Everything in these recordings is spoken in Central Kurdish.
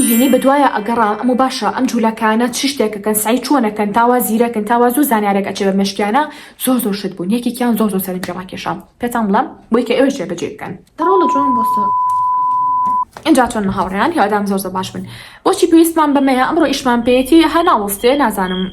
نهێنی بەدوایا ئەگەڕام ئەموو باشە ئەم جولەکانە چ شتێکەکەن سەعی چۆنەکەن تا وا زیرەکن تا وا زوو زانیارێک ئەچێ بە مێشکیانا زۆر زۆر شت بوون یەکێکیان زۆر زۆر سەرنجی ڕاکێشام پێتان بڵێم بۆی کە ئێوەش جێبەجێی بکەن. ڕۆڵە جوان بۆسە. ئینجا چۆن هاوڕێیان هیوادارم زۆر زۆر باش بن بۆچی پێویستمان بەمەیە ئەمڕۆ ئیشمان پێیەتی ها ناوەستێ نازانم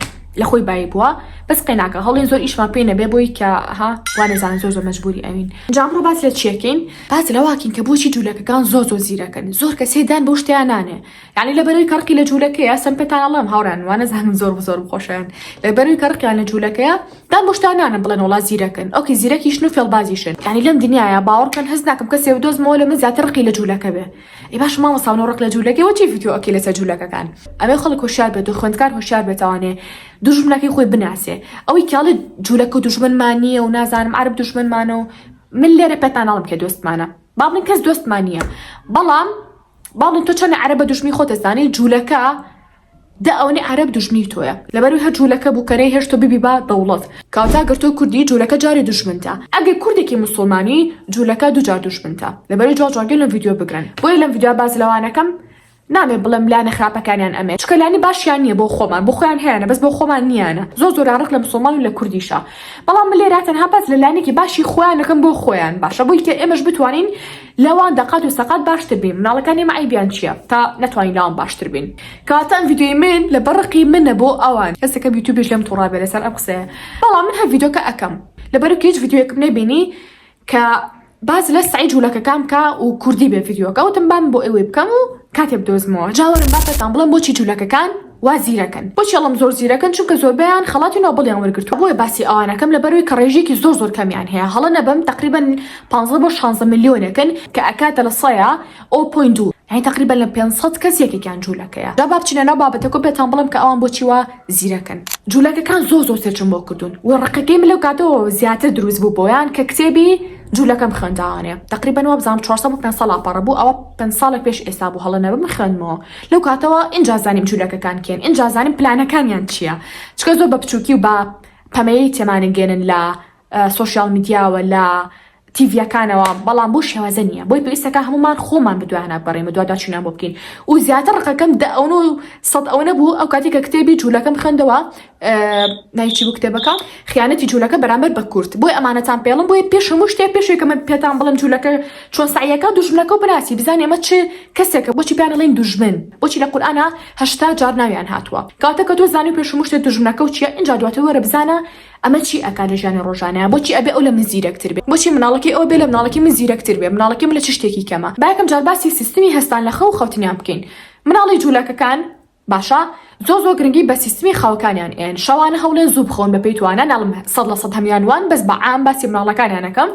لە خۆی بایی بووە بەس قەیناکە هەڵێن زۆر ئیشمان پێ نەبێ بۆی کە ها وا نەزانن زۆر زۆر مەجبوری ئەوین ئینجا ئەمڕۆ باس لە چیەکەین باس لەوەکەین کە بۆچی جولەکەکان زۆر زۆر زیرەکن زۆر کەس هەیە دان بەو شتەیان نانێ یعنی لەبەرەوەی کە ڕقی لە جولەکەیە سەم پێتان ئەڵێم هاوڕێیان وا نەزانم زۆر زۆر بخۆشیان لەبەرەوەی کە ڕقیان لە جولەکەیە دان بەو شتان نانن بڵێن وەڵا زیرەکن okay زیرەکیشن و فێڵبازیشن یعنی لەم دنیایا باوەڕکەن هەست ناکەم کەسێ بدۆزمەوە لە من زیاتر ڕقی لە جولەکە بێ ئەی باشە مامۆستا منۆ ڕق لە جولەکەی وە چی ڤیدیۆ ئەکەی لەسەر جولەکەکان ئەمێ خەڵک هۆشیار بێت و خوێندکار هۆشیار بێتەوانێ دوژمنەکەی خۆی بناسێ ئەوەی کاڵێ جولەکە دوژمنمان نییە و نازانم عەرەب دوژمنمانە و من لێرە پێتان ناڵم کێ دۆستمانە با بڵێن کەس دۆستمان نییە بەڵام با بڵێن تۆ چەنە عەرەب بە دوژمنی خۆت ئەزانی جولەکە دە ئەوەنەی عەرەب دوژمنی تۆیە لەبەروی هەر جولەکە بوو کە نەیهێشت تۆ ببی بە دەوڵەت کەواتە گەر تۆ کوردی جولەکە جارێ دوژمنتە ئەگەر کوردێکی موسوڵمانی جولەکە دووجار دوژمنتە لەبەروی جوان جوان گوێ لەم ڤیدیۆ بگرن بۆیە لەم ڤیدیۆ باس لەوانەکەم نامێ بڵێم لایەنە خراپەکانیان ئەمێ چونکە لایەنی باشیان نییە بۆ خۆمان بۆ خۆیان هەیانە بەس بۆ خۆمان نییانە زۆر زۆریان ڕق لە موسوڵمان و لە کوردیشە بەڵام من لێرە تەنها باس لە لایەنێکی باشی خۆیان ئەکەم بۆ خۆیان باشە بۆی کە ئێمەش بتوانین لەوان دەقات و سەقات باشتر بین مناڵەکانی ئێمە عەیبیان چیە تا نەتوانین لەوان باشتر بین کەواتە ئەم ڤیدیۆی من لەبەر ڕقی منە بۆ ئەوان کەسەکەم یوتیوبیش لێم توڕە بێ لەسەر ئەم قسەیە بەڵام من هەر ڤیدیۆکە ئەکەم لەبەرکە هیچ ڤیدیۆیەکم نەبینی کە باس لە سەعی جوولەکەکان بکا و کوردی بێ ڤیدیۆکە وتم بام بۆ ئێوەی بکەم و کاتێ بدۆزمەوە جا وەرن با پێتان بڵێم بۆچی جوولەکەکان وا زیرەکن بۆچی ئەڵێم زۆر زیرەکن چونکە زۆربەیان خەڵاتی نۆبڵیان وەرگرتووە بۆیە باسی ئەوانەکەم لەبەرئەوەی کە ڕێژەیەکی زۆر زۆر کەمیان هەیە هەڵە نەبم تەقریبەن پانزە بۆ شانزە ملیۆنێکن کە ئەکاتە لە سەیا o point دوو یانی تەقریبەن لە 500 کەس یەکێکیان جوولەکەیە جا با بچینە ناو بابەتەکە و پێتان بڵێم کە ئەوان بۆچی وا زیرەکن. جوولەکەکان زۆر زۆر search م بۆ کردوون و ڕقەکەی من لەو کاتەوە زیاتر دروست بوو بۆیان کە کتێبی جوولەکەم خوێنداوانێ تەقریبەن وابزانم 400 بۆ 500 لاپەڕە بوو ئەوە پێنج ساڵێک پێش ئێستا بوو هەڵە نەبم خوێندمەوە لەو کاتەوە ئینجا زانیم جوولەکەکان کێن ئینجا زانیم پلانەکانیان چییە چکە زۆر بە بچووکی و بە پەمەیی تێمانەگەێنن لە social media وە لە تیڤیەکانەوە بەڵام بۆ شێوازە نییە بۆی پێویستەکە هەمومان خۆمان بدوایانە بەڕێن بەدواداچوونیان بۆ بکەین و زیاتر ڕقەکەم دە ئەونە و سەد ئەوەنە بوو ئەو کاتی کە کتێبی جوولەکەم خوێندەوە ناوی چی بوو کتێبەکە خیانەتی جوولەکە بەرامبەر بە کورد بۆی ئەمانەتان پێڵم بۆیە پێش هەموو شتێک پێشێک کە من پێتان بڵێم جوولەکە چۆن سەعیەکە دوژمنەکە و بناسی بزانێ ئەمە چ کەسێکە بۆچی پێیان ئەڵێن دوژمن بۆچی لە قورئانا 80 جار ناویان هاتووە کەواتە کە تۆ زانی و پێش هەموو شتێک دوژمنەکە و چییە ئینجا دواتر وەرە بزانە ئەمە چی ئەکا لە ژیانی ڕۆژانەیا بۆچی ئەبێ ئەو لە من زیرەکتر بێ بۆچی مناڵەکەی ئەو بێ لە مناڵەکەی من زیرەکتر بێ مناڵەکەی من لە چ شتێکی کەمە با یەکەم جار باسی سیستمی هەستان لە خەو و خەوتنیان بکەین مناڵی جولەکەکان باشە زۆر زۆر گرنگی بە سیستمی خەوەکانیان ئێن شەوانە هەوڵێن زوو بخەون بە پێی توانا ناڵم 100% هەموان وان بەس بە عام باسی مناڵەکانیان ئەکەم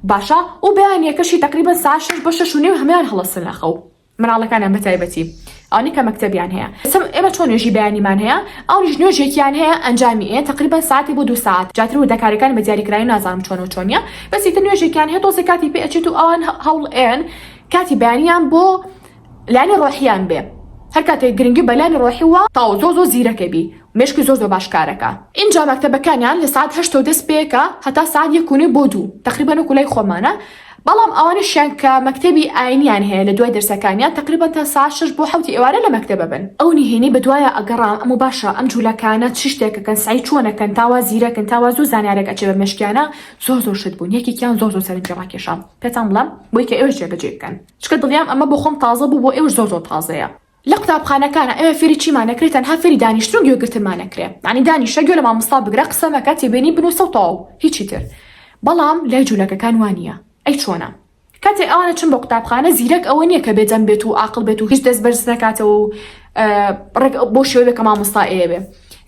باشە و بەیانیەکەشی تقریبا ساعت شەش بۆ شەش و نیو هەموان هەڵەسن لە خەو مناڵەکانیان بەتایبەتی ئەوانەی کە مەکتەبیان هەیە ئێستا ئێمە چۆن نوێژی بەیانیمان هەیە ئەوانیش نوێژێکیان هەیە ئەنجامی ئێ تقریبا ساعتی بۆ دوو ساعت جاتر وردەکاریەکان بە دیاریکراوی نازانم چۆن و چۆنیە بەس ئیتر نوێژێکیان هەیە تۆزێ کاتی پێ ئەچێت و ئەوان هەوڵ ئێن کاتی بەیانیان بۆ لایەنی ڕۆحیان بێ هەر کاتێک گرنگی بە لایەنی ڕۆحی وە تاو زۆر زۆر زیرەکە بی مێشکی زۆر زۆر باش کارەکا. ئینجا مەکتەبەکانیان لە سەعات هەشتەوە دەست پێکا هەتا سەعات یەک و نیو بۆ دوو تەقریبەن وەکو لای خۆمانە بەڵام ئەوانەشیان کە مەکتەبی ئاینیان هەیە لە دوای دەرسەکانیان تەقریبەن تا سەعات شەش بۆ حەوتی ئێوارە لە مەکتەبە بن. ئەو نهێنی بەدوایا ئەگەڕام ئەموو باشە ئەم جولەکانە چ شتێکەکەن سەعی چۆنەکەن تا وا زیرەکن تا وا زوو زانیارێک ئەچێ بە مێشکیانا زۆر زۆر شت بوون یەکێکیان زۆر زۆر سەرنجی ڕاکێشام پێتان بڵێم بۆی کە ئێوەش جێبەجێی بکەن چونکە دڵنیام ئەمە بۆ خۆم تازە بوو بۆ ئێوەش زۆر زۆر تازەیە. لە قوتابخانەکانا ئێمە فێری چیمان ئەکرێ تەنها فێری دانیشتن و گوێگرتنمان ئەکرێ یانی دانیشە گوێ لە مامۆستا بگرە قسە مەکە تێبینی بنووسە و تەواو هیچی تر بەڵام لای جولەکەکان وا نییە ئەی چۆنە کاتێ ئەوان ئەچن بۆ قوتابخانە زیرەک ئەوە نییە کە بێدەنگ بێت و ئاقڵ بێت و هیچ دەست بەرز نەکاتەوە و ڕێک بۆ شێوەی بێ کە مامۆستا ئەیەوێ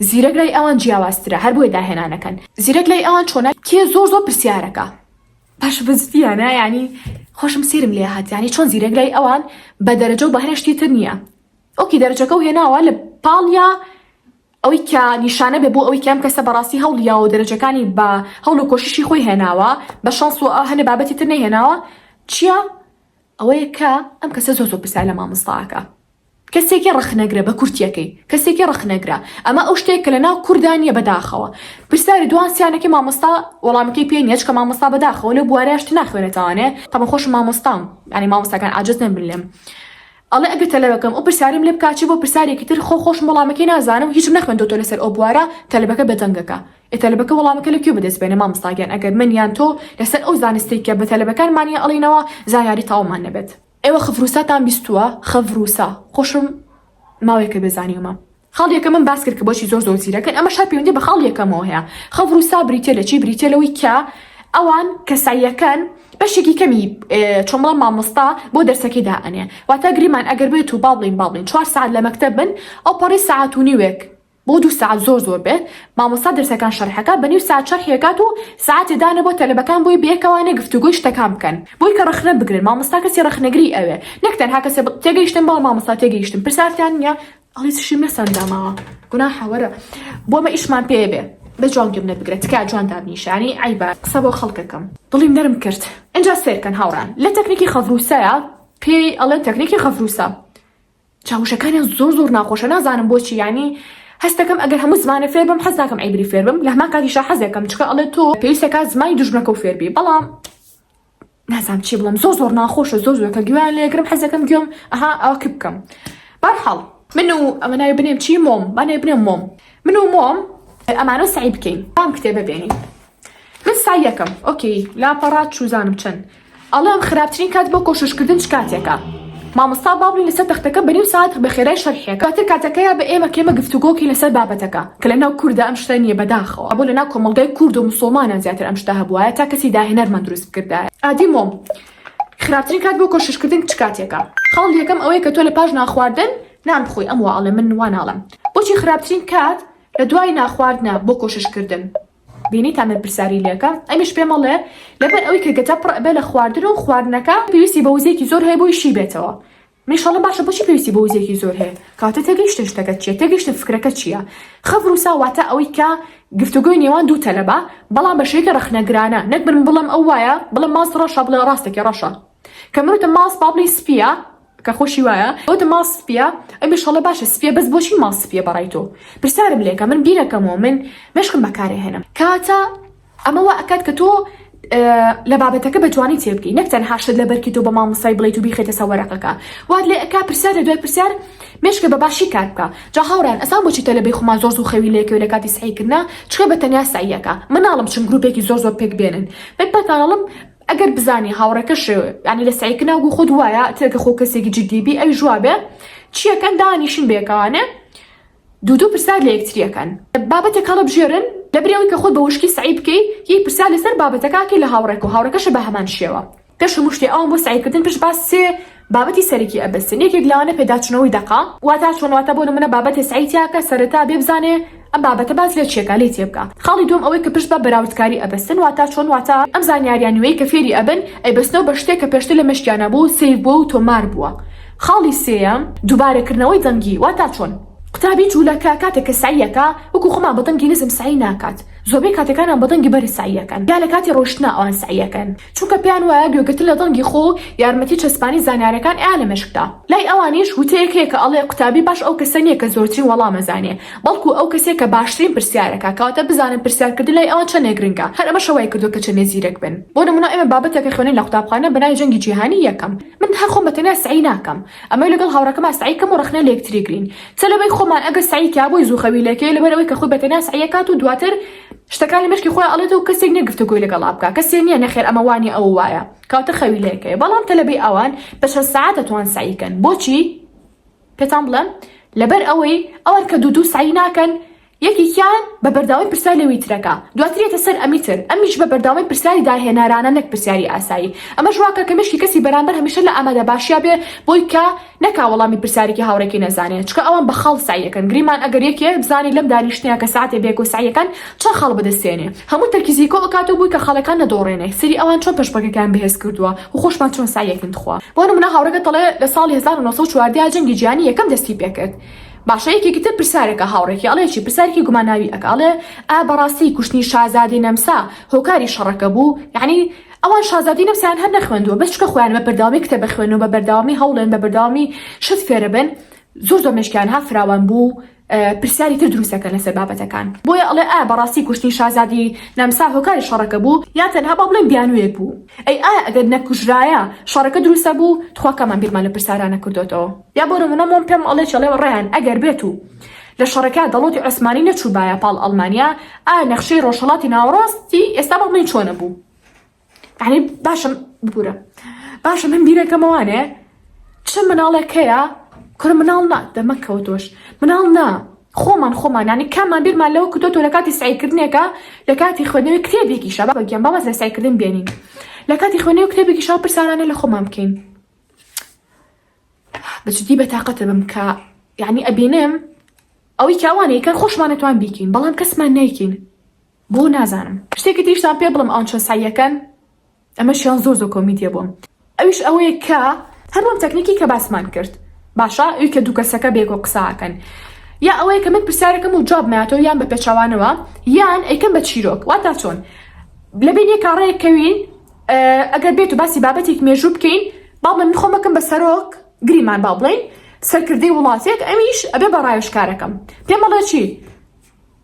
زیرەک لای ئەوان جیاوازترە هەر بۆیە داهێنانەکەن زیرەک لای ئەوان چۆنە کێ زۆر زۆر پرسیارەکە باش بەجدیانە یانی خۆشم سەیرم لێ هات یانی چۆن زیرەک لای ئەوان بە دەرەجە و بەهرە شتی تر نییە okay دەرەجەکە و هێناوە لە پاڵیا ئەوەی کە نیشانە بێ بۆ ئەوەی کە ئەم کەسە بەڕاستی هەوڵیاوە و دەرەجەکانی بە هەوڵ و کۆششی خۆی هێناوە بە شانس و هەنێ بابەتی تر نەیهێناوە چییە ئەوەیە کە ئەم کەسە زۆر زۆر پرسیار لە مامۆستا ئەکا کەسێکی ڕەخنەگرە بە کورتیەکەی کەسێکی ڕەخنەگرە ئەمە ئەو شتێک کە لە ناو کوردا نییە بەداخەوە پرسیاری دوان سیانەکەی مامۆستا وەڵامەکەی پێ نییە چکە مامۆستا بەداخەوە لەو بوارەیە شت ناخوێنێتەوانێ تەبعەن خۆشم مامۆستام یانی مامۆستاکان عاجز نەبن لێم. ئەڵێ ئەگەر تەلەبەکەم ئەو پرسیارەم لێ بکا چی بۆ پرسیارێکی تر خۆ خۆشم وەڵامەکەی نازانم هیچم نەخوێندۆتەوە لەسەر ئەو بوارە تەلەبەکە بێدەنگەکە ئێ تەلەبەکە وەڵامەکە لە کوێ بەدەست بێنێ مامۆستا گیان ئەگەر من یان تۆ لەسەر ئەو زانستەی کە بە تەلەبەکانمانی ئەڵێینەوە زانیاری تەواومان نەبێت. ئێوە خڤروساتان بیستووە؟ خڤروسا خۆشم ماوەیەکە بێ زانیومە. خاڵی یەکەمم باس کرد کە بۆچی زۆر زۆر زیرەکن ئەمەش هەر پەیوەندی بە خاڵی یەکەمەوە هەیە. خەڤروسا بریتیە لە چی؟ بریتیە لەوەی کە ئەوان کەساییەکەن بەشێکی کەمی چۆن بڵێم مامۆستا بۆ دەرسەکەی دائەنێ واتە گریمان ئەگەر بێت و با بڵێین با بڵێین چوار سەعات لە مەکتەب بن ئەوپەڕی سەعات و نیوێک بۆ دوو سەعات زۆر زۆر بێت مامۆستا دەرسەکان شەرحەکات بە نیو سەعات شەرحی ئەکات و سەعاتێ دانێ بۆ تەلەبەکان بۆی بەیەکەوانێ گفتوگۆی شتەکان بکەن بۆی کە ڕەخنە بگرن مامۆستا کەسی ڕەخنەگری ئەوێ نەک تەنها کەسێ تێگەیشتن بەڵێ مامۆستا تێگەیشتم پرسیارتان نییە ئەڵێ چشیم نەسەندا ماوە گوناحە وەرە بۆ مە ئیشمان پێ بێ بە جوان گوێم نەبگرە تکایە جوان دابنیشە یانی عەیبە قسە بۆ خەڵکەکەم دڵیم نەرم کرد ئینجا سەیرکەن هاوڕێیان لە تەکنیکی خەڤروسەیە پێی ئەڵێن تەکنیکی خەڤروسە چاوشەکانیان زۆر زۆر ناخۆشە نازانم بۆچی یانی هەستەکەم ئەگەر هەموو زمانە فێر بم حەز ناکەم عیبری فێر بم لە هەمان کاتیشا حەزەکەم چکە ئەڵێ تۆ پێویستەکە زمانی دوژمنەکەو فێر بی بەڵام نازانم چی بڵێم زۆر زۆر ناخۆشە زۆر زۆر کە گوێیان لێگرم حەزەکەم گوێم ئەها ئەوە کپ بکەم بەرحاڵ من و ئەمە ناوی بنێم چی مۆم با ناوی بنێم مۆم من و مۆم ئەمانە سعی بکەین بام کتێبە بێنین من سعیەکەم okay لاپەڕات چوزانم چەند ئەڵێم خراپترین کات بۆ کۆششکردن چ کاتێکە؟ مامۆستا با بڵێین لەسەر تەختەکە بە نیو سەعات بە خێرای شەرحیەکە دواتر کاتەکەیە بە ئێمە کە ئێمە گفتوگۆکەین لەسەر بابەتەکە کە لەناو کوردا ئەم شتە نیە بەداخەوە بۆ لەناو کۆمەڵگای کورد و موسوڵمانان زیاتر ئەم شتە هەبوایە تا کەسی داهێنەرمان دروست بکردایە ئادی مۆم خراپترین کات بۆ کۆششکردن چ کاتێکە؟ خاڵی یەکەم ئەوەیە کە تۆ لە پاش نانخواردن نان بخۆی ئەم وا ئەڵێ من وا ناڵێم بۆچی خراپترین کات لە دوای ناخواردنە بۆ کۆششکردن؟ بینیتان من پرسیاری لێکەم ئەمیش پێم ئەڵێ لەبەر ئەوەی کە گەدە پڕ ئەبێ لە خواردن و خواردنەکە پێویستی بە وزەیەکی زۆر هەیە بۆی شی بێتەوە منیش ئەڵێم باشە بۆچی پێویستی بە وزەیەکی زۆر هەیە کەواتە تێگەیشتن شتەکە چییە تێگەیشتن فکرەکە چییە خەڤر و سا واتە ئەوەی کە گفتوگۆی نێوان دوو تەلەبە بەڵام بە شێوەیەکی ڕەخنەگرانە نەک من بڵێم ئەو وایە بڵێم ماست ڕەشە بڵێ ڕاستەکەی ڕەشە کە من وتم ماست با بڵێی سپییە کە خۆشی وایە وتم ماڵ سپیە ئەمیش ئەڵێ باشە سپیە بەس بۆچی ماڵ سپیە بەڕای تۆ پرسیارم لێکە من بیرەکەمەوە من مێشکم بەکارێهێنم کاتە ئەمە وا ئەکات کە تۆ لە بابەتەکە بە جوانی تێبگەی نەک تەنها شت لەبەرکەیت و بە مامۆستای بڵێیت و بیخەیتە سەر وەرەقەکە وات لێ ئەکا پرسیار لە دوای پرسیار مێشکە بە باشی کار بکا جا هاوڕێیان ئەزان بۆچی تەلەبەی خۆمان زۆر زوو خەوی لێکەوێ لە کاتی سەعیکردنا چونکە بە تەنیا سەعیەکە من ناڵم چون گروپێکی زۆر زۆر پێک بێنن من پێتان ئەڵێم ئەگەر بزانی هاوڕێکەش یانی لە سەعیکردنا وەکو خۆت وایە تر کە خۆ کەسێکی جدی بی ئەویش وابێ چیەکەن دانیشن بەیەکەوانێ دوو دوو پرسیار لە یەکتریەکەن بابەتێک هەڵبژێرن لەبری ئەوەی کە خۆت بە وشکی سەعی بکەی یەی پرسیار لەسەر بابەتەکە ئەکەی لە هاوڕێکە و هاوڕێکەشە بە هەمان شێوە پێش هەموو شتێ ئەوان بۆ سەعیکردن پشت با سێ بابەتی سەرەکی ئەبەستن یەکێک لەوانە پێداچوونەوەی دەقە واتا چۆن واتا بۆ نمونە بابەتێ سەعی تیاکە سەرەتا بێ بزانێ ئەم بابەتە باس لە چیەکا لێی تێبگا. خاڵی دووەم ئەوەی کە پشت بە بەراوردکاری ئەبەستن واتا چۆن واتا ئەم زانیاریە نوێی کە فێری ئەبن ئەیبەستنەوە بە شتێک کە پێشتر لە مێشکیانا بووە و save بووە و تۆمار بووە. خاڵی سێیەم دووبارە کردنەوەی دەنگی واتا چۆن قوتابی جوولەکە کاتێک کە سەعی ئەکا وەکو خۆمان بە دەنگی نزم سەعی ناکات زۆربەی کاتەکانیان بە دەنگی بەرز سەعی ئەکەن یا لە کاتی ڕۆیشتنا ئەوان سەعی ئەکەن چونکە پێیان وایە گوێگرتن لە دەنگی خۆ یارمەتی چەسپانی زانیارەکان ئەیا لە مێشکدا. لای ئەوانیش وتەیەک هەیە کە ئەڵێ قوتابی باش ئەو کەسە نیە کە زۆرترین وەڵام ئەزانێ بەڵکو ئەو کەسەیە کە باشترین پرسیار ئەکا کەواتە بزانن پرسیارکردن لای ئەوان چەندێ گرنگە هەر ئەمەشە وای کردوە کە چەندێ زیرەک بن بۆ نمونە ئێمە بابەتێک ئەخوێنین لە قوتابخانە بەناوی جەنگی جیهانی یەکەم من هەر خۆم بە تەنیا سەعی ناکەم ئەمەوێ لەگەڵ هاوڕێکەما سەعی کەم و ڕەخنە لە یەکتری گرین تەلەبەی خۆمان ئەگەر سەعی کا بۆی زوو خەوی لێکەوێ لەبەر ئەوەی کە خۆی بە تەنیا سەعی ئەکات و دواتر شتەکان لە مێشکی خۆیا ئەڵێتەوە کەسێک نیە گفتوگۆی لەگەڵا بکا کەسێ نیە نەخێر ئەمە وانیە ئەوە وایە کەواتە خەوی لێکەوێ بەڵام تەلەبەی ئەوان بە چەند سەعات ئەتوان سەعی کەن بۆچی پێتان بڵێم لەبەر ئەوەی ئەوان کە دوو دوو سەعی ناکەن یەکێکیان بە بەردەوامی پرسیار لەوی ترەکا دواتر یەتە سەر ئەمی تر ئەمیش بە بەردەوامی پرسیاری داهێنەرانە نەک پرسیاری ئاسایی ئەمەش واکا کە مێشکی کەسی بەرامبەر هەمیشە لە ئامادەباشیا بێ بۆی کە نەکا وەڵامی پرسیارێکی هاوڕێکەی نەزانێ چونکە ئەوان بە خاڵ سەعی ئەکەن گریمان ئەگەر یەکێ بزانێ لەم دانیشتنەیا کە سەعاتێ بەیەکەوە سەعی ئەکەن چەند خاڵ بەدەست دێنێ هەموو تەرکیزی کۆ ئەکاتەوە بۆی کە خاڵەکان نەدۆڕێنێ سەیری ئەوان چۆن پێشبڕکێکەیان بەهێز کردووە و خۆشمان چۆن سەعی ئەکەین تخوا بۆ نمونە هاوڕێکەت دەڵێ لە ساڵی 1914 جەنگی جیهانی یەکەم دەستی پێکرد باشە یەکێکی تر پرسیارێکە هاوڕێکی ئەڵێ چی پرسیارێکی گوماناوی ئەکا ئەڵێ ئا بەڕاستی کوشتنی شازادەی نەمسا هۆکاری شەڕەکە بوو یەعنی ئەوان شازادەی نەمسایان هەر نەخوێندووە بەس چونکە خۆیان بە بەردەوامی کتێب ئەخوێنن و بە بەردەوامی هەوڵێن بە بەردەوامی شت فێرەبن زۆر زۆر مێشکیان ها فراوان بوو. پرسیاری تر دروست ئەکەن لەسەر بابەتەکان. بۆیە ئەڵێ ئایا بەڕاستی کوشتنی شازادی نەمسا هۆکاری شەڕەکە بوو یا تەنها با بڵێین بیانوویەک بوو؟ ئەی ئایا ئەگەر نەکوژرایە شەڕەکە دروست ئەبوو؟ تخوا کامان بیرمان لە پرسارانە کردۆتەوە؟ یا بۆ نموونە مۆم پێم ئەڵێ چی ئەڵێ ڕەیان ئەگەر بێت و لە شەڕەکە دەوڵەتی عوسمانی نەچووبایە پاڵ ئەڵمانیا ئایا نەخشەی ڕۆژهەڵاتی ناوەڕاستی ئێستا با بڵێین چۆن ئەبوو؟ یعنی باشە ببورە باشە من بیرەکەمەوانێ چ مناڵێک هەیە کوڕ مناڵ نا دەمەکەوە تۆش مناڵ نا خۆمان خۆمان ینی کامان بیرمان لەوە کردۆتەوە لە کاتی سعیکردنێکە لە کاتی خوێندنەوەی کتێبێکیشە بابە گیان با واز لە سعیکردن بێنین لە کاتی خوێندنەوەی کتێبێکیشە پرسیارانە لە خۆمان بکەین بە جدی بەتاقەتە بم کە یعنی ئەبینم ئەوەی کە ئەوانەی کەن خۆشمان ئەتوان بیکەین بەڵام کەسمان نایکەین بۆ نازانم. شتێکی تریشتان پێ بڵێم ئەوان چۆن سەعیەکەن ئەمەشیان زۆر زۆر کۆمیدیە بۆم ئەویش ئەوەیە کە هەر بەم تەکنیکی کە باسمان کرد باشە ئەوی کە دوو کەسەکە بێکۆ قسە ئەکەن یا ئەوەیە کە من پرسیارەکەم و جواب ماتەوە یان بە پێچەوانەوە یان ئەیکەم بە چیرۆک واتا چۆن لە بین یەکا ڕێک کەوین ئەگەر بێت و باسی بابەتێک مێژوو بکەین با بڵێم من خۆمەکەم بە سەرۆک گریمان با بڵێین سەرکردەی وڵاتێک ئەمیش ئەبێ بە ڕاوێژکارەکەم پێم ئەڵێ چی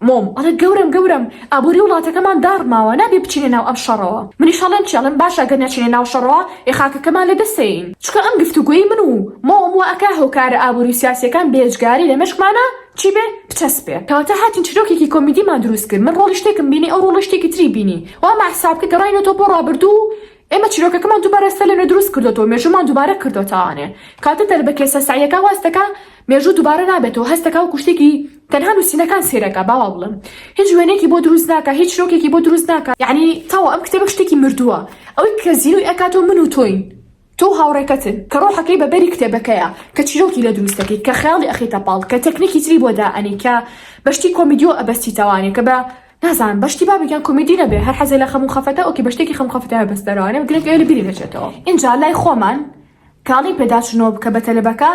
مۆم، ئەڵێ گەورەم گەورەم ئابووری وڵاتەکەمان داڕماوە نابێ بچینە ناو ئەم شەڕەوە. منیش ئەڵێم چی ئەڵێم باشە گەر نەچینە ناو شەڕەوە ئێ خاکەکەمان لە دەست دەیەین. چونکە ئەم گفتوگۆیەی من و مۆم وا ئەکا هۆکارە ئابووری و سیاسیەکان بێجگاری لە مێشکمانا چی بێ بچەسپێ. کەواتە هاتین چیرۆکێکی کۆمیدیمان دروست کرد من ڕۆڵی شتێکم بینی ئەو ڕۆڵی شتێکی تری بینی وامان حساب کرد گەڕاینەوە بۆ ڕابردوو و ئێمە چیرۆکەکەمان دووبارە سەر لەنوێ دروست کردۆتەوە، مێژوومان دووبارە کردۆتەوانێ. کاتێ تەلەبە کێسە سەعیەکە واز دەکا، مێژوو دووبارە نابێتەوە، هەست دەکا وەکوو شتێکی تەنها نووسینەکان سەیرەکا، با وا بڵێم. هیچ وێنەیەکی بۆ دروست ناکا، هیچ چیرۆکێکی بۆ دروست ناکا. یەعنی تەواو ئەم کتێبە شتێکی مردووە. ئەوەی کە زیندووی ئەکاتەوە من و تۆین. تۆ و هاوڕێکەتن، کە ڕۆحەکەی بە بەری کتێبەکەیە، کە چیرۆکی لێ دروست دەکەی، کە خەیاڵی ئەخەیتە پاڵ، کە تەکنیکی تری بۆ دائەنێی، کە بە شتی کۆمیدیەوە ئەبەستیتەوانێ، کە بە نازانم بە شتی بابە گیان کۆمیدی نەبێ هەر حەزێ لە خەم و خەفەتە ئۆکی بە شتێکی خەم و خەفەتە بەستەرەوانێ گرنگ ئەوێ لە بیری نەچێتەوە ئینجا لای خۆمان کاڵی پێداچونەوە بکە بە تەلەبەکە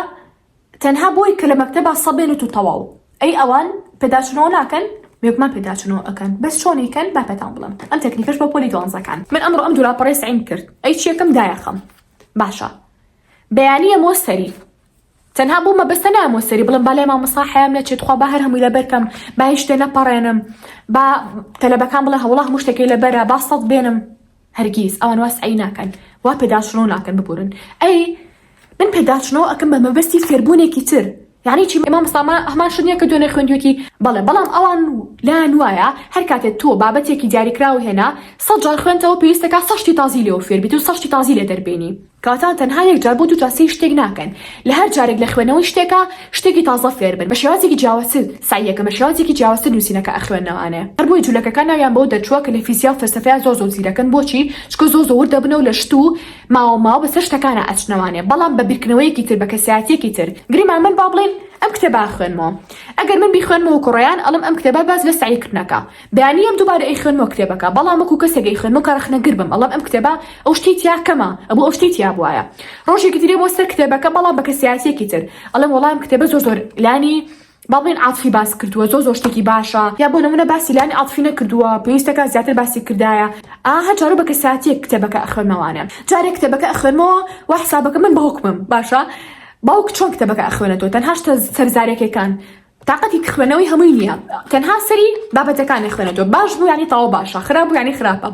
تەنها بۆی کە لە مەکتەبا سەبێنت و تەواو ئەی ئەوان پێداچونەوە ناکەن بێگومان پێداچونەوە ئەکەن بەس چۆنی کەن با پێتان بڵێم ئەم تەکنیکەش بۆ پۆلی دوانزەکان من ئەمڕۆ ئەم دوو لاپەڕەی سەعیم کرد ئەی چیەکەم دایەخەم باشە بەیانیە مۆ سەری تەنها بۆ مەبەستە نایەمەوە سەری بڵێم با لای مامۆستا حەیام نەچێت تخوا با هەر هەمووی لەبەر کەم با هیچ شتێ نەپەڕێنم با تەلەبەکان بڵێ هەوڵا هەموو شتێکی لەبەرە با سەد بێنم هەرگیز ئەوان وا سەعی ناکەن وا پێداچوونەوە ناکەن ببورن ئەی من پێداچوونەوە ئەکەم بە مەبەستی فێربوونێکی تر یعنی چی مامۆستا هەمان شت نییە کە دوێنێ خوێندوێتی بەڵێ بەڵام ئەوان لایان وایە هەر کاتێ تۆ بابەتێکی دیاریکراو هێنا سەد جار خوێندتەوە پێویستەکە سەد شتی تازی لێوە فێربیت و سەد شتی تازی لێ دەربێنی کەواتە تەنها یەک جار بۆ دوو جار سەیری شتێک ناکەن، لە هەر جارێک لە خوێندنەوەی شتێکا شتێکی تازە فێر بن، بە شێوازێکی جیاوازتر سەعیەکەن، بە شێوازێکی جیاوازتر نووسینەکە ئەخوێننەوانێ. هەر بۆیە جولەکەکان ناویان بەوە دەرچووە کە لە فیزیا و فەلسەفەیا زۆر زۆر زیرەکن، بۆچی؟ چونکە زۆر زۆر ورد دەبنەوە لە شت و ماوە ماوە بەسەر شتەکانا ئەچنەوانێ، بەڵام بە بیرکردنەوەیەکی تر، بە کەسایەتیەکی تر. گریمان من با بڵێین ئەم کتێبە ئەخوێنمەوە. ئەگەر من بیخوێنمەوە وەکو ڕەیان ئەڵێم ئەم کتێبە باس لە سەعیکردنەکە. بەیانی یەم دووبارە ئەیخوێنمەوە کتێبەکە بەڵام وەکو کەسێک ئەیخوێنمەوە کە ڕەخنەگر بم ئەڵێم ئەم کتێبە ئەو شتەی تیا کەمە ئەبوو ئەو شتەی تیا بوایە ڕۆژێکی تر بۆ سەر کتێبەکە بەڵام بە کەسایەتیەکی تر ئەڵێم وەڵا ئەم کتێبە زۆر زۆر لانی با بڵێین عاتفی باس کردووە زۆر زۆر شتێکی باشە یا بۆ نمونە باسی لانی عاتفی نەکردووە پێویستەکە زیاتر باسی کردایە ئا هەر جارو بە کەسایەتیەک کتێبەکە ئەخوێنمەوانێ جارێک کتێبەکە ئەخوێنمەوە وا حسابەکە من باوکمم باشە باوک چۆن کتێبەکە ئەخوێنێتەوە تەنها شتە سەرزارەکەکان تاقەتی خوێنەوەی هەمووی نییە تەنها سەری بابەتەکانی خوێنێتەوە باش بوو یانی تەواو باشە خراپ بوو یانی خراپە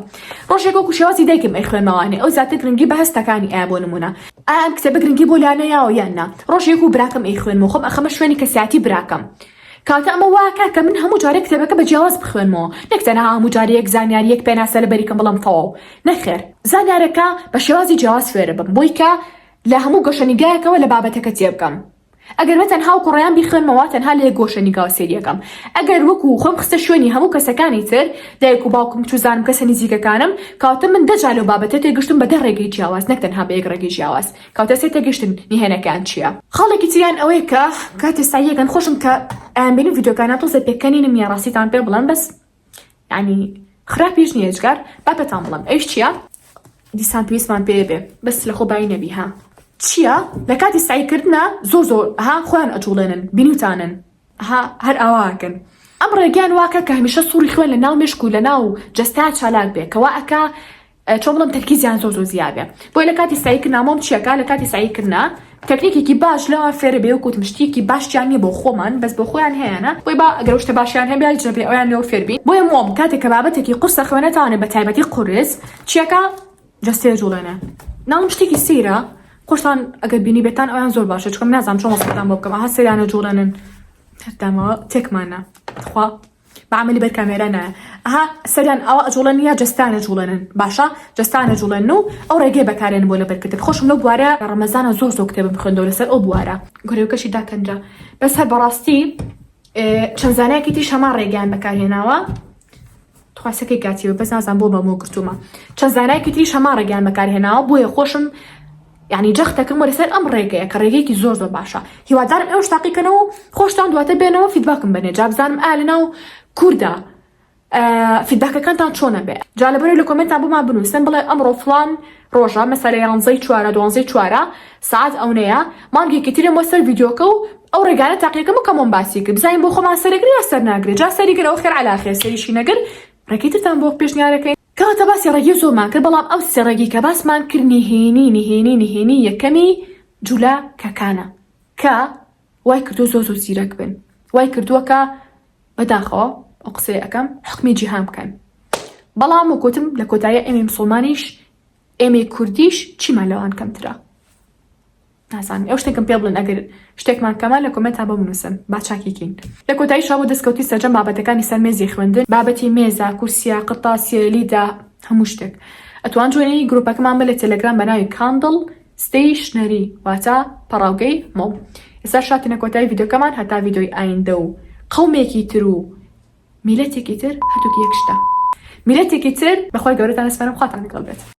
ڕۆژێک وەکو شێوازی دایکم ئەیخوێنمەوانێ ئەو زیاتر گرنگی بە هەستەکانی ئایا بۆ نمونە ئایا ئەم کتێبە گرنگی بۆ لانە یاوە یان نا ڕۆژێک و براکەم ئەیخوێنمەوە خۆم ئەخەمە شوێنی کەسایەتی براکەم کاتە ئەمە واکە کە من هەموو جارێک کتێبەکە بە جیاواز بخوێنمەوە نەک تەنها هەموو جارێک یەک زانیاری یەک پێناسە لەبەری کەم بڵێم تەواو نەخێر زانیارەکە بە شێوازی جیاواز فێرەبم بۆی کە لە هەموو گۆشەنیگایەکەوە لە بابەتەکە تێبگەم ئەگەر بە تەنها وەکو ڕەیان بیخوێنمەوە تەنها لە یەک گۆشە نیگاوە سەیری ئەکەم ئەگەر وەکو خۆم خستە شوێنی هەموو کەسەکانی تر دایک و باوکم چوزانم کەسە نزیکەکانم کەواتە من دە جار لەو بابەتە تێگەشتم بە دە ڕێگەی جیاواز نەک تەنها بە یەک ڕێگەی جیاواز کەواتە سێ تێگەشتن نهێنەکەیان چییە؟ خاڵێکی تریان ئەوەیە کە کاتێ سەعیەکەن خۆشم کە ئەیانبینم ڤیدیۆکانیان تۆزێ پێکەنینم یان ڕاستیتان پێ بڵێم بەس یعنی خراپیش نییە جگار با پێتان بڵێم ئەویش چییە دیسان پێویستمان پێ بێ بەس لە خۆ بای نەبی ها چییە لە کاتی سعیکردنا زۆر زۆر ها خۆیان ئەجوڵێنن بینیوتانن ها هەر ئاواکەن ئەم ڕێگەیان واکە کە هەمیشە سوڕی خوێن لە ناو مێشک و لە ناو جەستە چالاک بێ کەوا ئەکا. چۆن بڵێم تەرکیزیان زۆر زۆر زیابێ بۆیە لە کاتی سەعی کردنا مۆم چیەکا لە کاتی سەعی کردنا تەکنیکێکی باش لەوان فێرە بێ وەکو وتم شتێکی باشیان نییە بۆ خۆمان بەس بۆ خۆیان هەیانە بۆیە با ئەگەر ئەو شتە باشیان هەبێ جەبێ ئەویان لێوە فێر بین بۆیە مۆم کاتێک کە بابەتێکی قورسە خوێنێتانێ بە تایبەتی قورس چیەکا جەستەیە جوڵێنێ ناڵم شتێکی سەیرە خۆشتان ئەگەر بینی بێتان ئەویان زۆر باشە چونکە من نازانم چۆن وەسفتان بۆ بکەم ئەها سەیرانە جوڵێنن هەردامەوە تێکمانە تخوا بە عەمەلی بەر کامێرا نایە ئەها سەریان ئاوا ئەجوڵێنن یا جەستان ئەجوڵێنن باشە جەستان ئەجوڵێنن و ئەو ڕێگەیە بەکارێنن بۆ لەبەرکردن خۆشم لەو بوارە لە ڕەمەزانە زۆر زۆر کتێبم خوێندەوە لەسەر ئەو بوارە گۆرەویەکەشی داکەنرا بەس هەر بەڕاستی چەند زانایەکی تریش هەمان ڕێگەیان بەکارهێناوە تواسەکەی کاتیەوە بەس نازانم بۆ بەمەوە گرتوومە چەند زانایەکی تریش هەمان ڕێگەیان بەکارهێناوە بۆیە خۆشم یعنی جەخت دەکەمەوە لەسەر ئەم ڕێگەیە کە ڕێگەیەکی زۆر زۆر باشە هیوادارم ئێوەش تاقیکەنەوە و خۆشتان دواتر بێنەوە feedback م بەنێ جا بزانم ئایا لەناو کووردا feedback ەکانتان چۆنە بێ جا لەبەرەوەی لە comment ان بۆمان بنووسن بڵێ ئەمڕۆ فڵان ڕۆژە مەسەلە یانزەی چوارە دوانزەی چوارە سەعات ئەونەیە مانگێکی ترم بۆ سەر ڤیدیۆکە و ئەو ڕێگانە تاقیەکەم و کەمۆم باسی کرد بزانین بۆ خۆمان سەرەگرێ یا سەر ناگرێ جا سەری گرت ئەوە خێر عەلا خێر سەریشی نەگرت ڕێگەی ترتان بۆ پێشنیارەکەین. کەواتە باسی ڕێگەی زۆرمان کرد بەڵام ئەو سێ ڕێگەی کە باسمان کرد نهێنی نهێنی نهێنی یەکەمی جولەکەکانە کە وای کردووە زۆر زۆر زیرەک بن وای کردووە کە بەداخەوە ئەو قسەیە ئەکەم حوکمی جیهان بکەن بەڵام وەک وتم لە کۆتایی ئێمەی مسوڵمانیش ئێمەی کوردیش چیمان لەوان کەمترە نازانم ئێوە شتێکم پێ بڵێن ئەگەر شتێکمان کەمە لە comment ا بۆم بنووسن با چاکی کەین. لە کۆتاییشا بۆ دەستکەوتی سەرجەم بابەتەکانی سەر مێزی خوێندن بابەتی مێزە، کورسیە، قرتاسیە، لیدە، هەموو شتێک ئەتوان join ی گروپەکەمان بن لە تێلێگرام بە ناوی Candle Stationery واتە پەڕاوگەی مۆم. ئێستاش هاتینە کۆتایی ڤیدیۆکەمان هەتا ڤیدیۆی ئایندە و قەومێکی تر و میلەتێکی تر هەردووکی یەک شتە میلەتێکی تر بەخوای گەورەتان ئەسپێرم خواتان لەگەڵ بێت.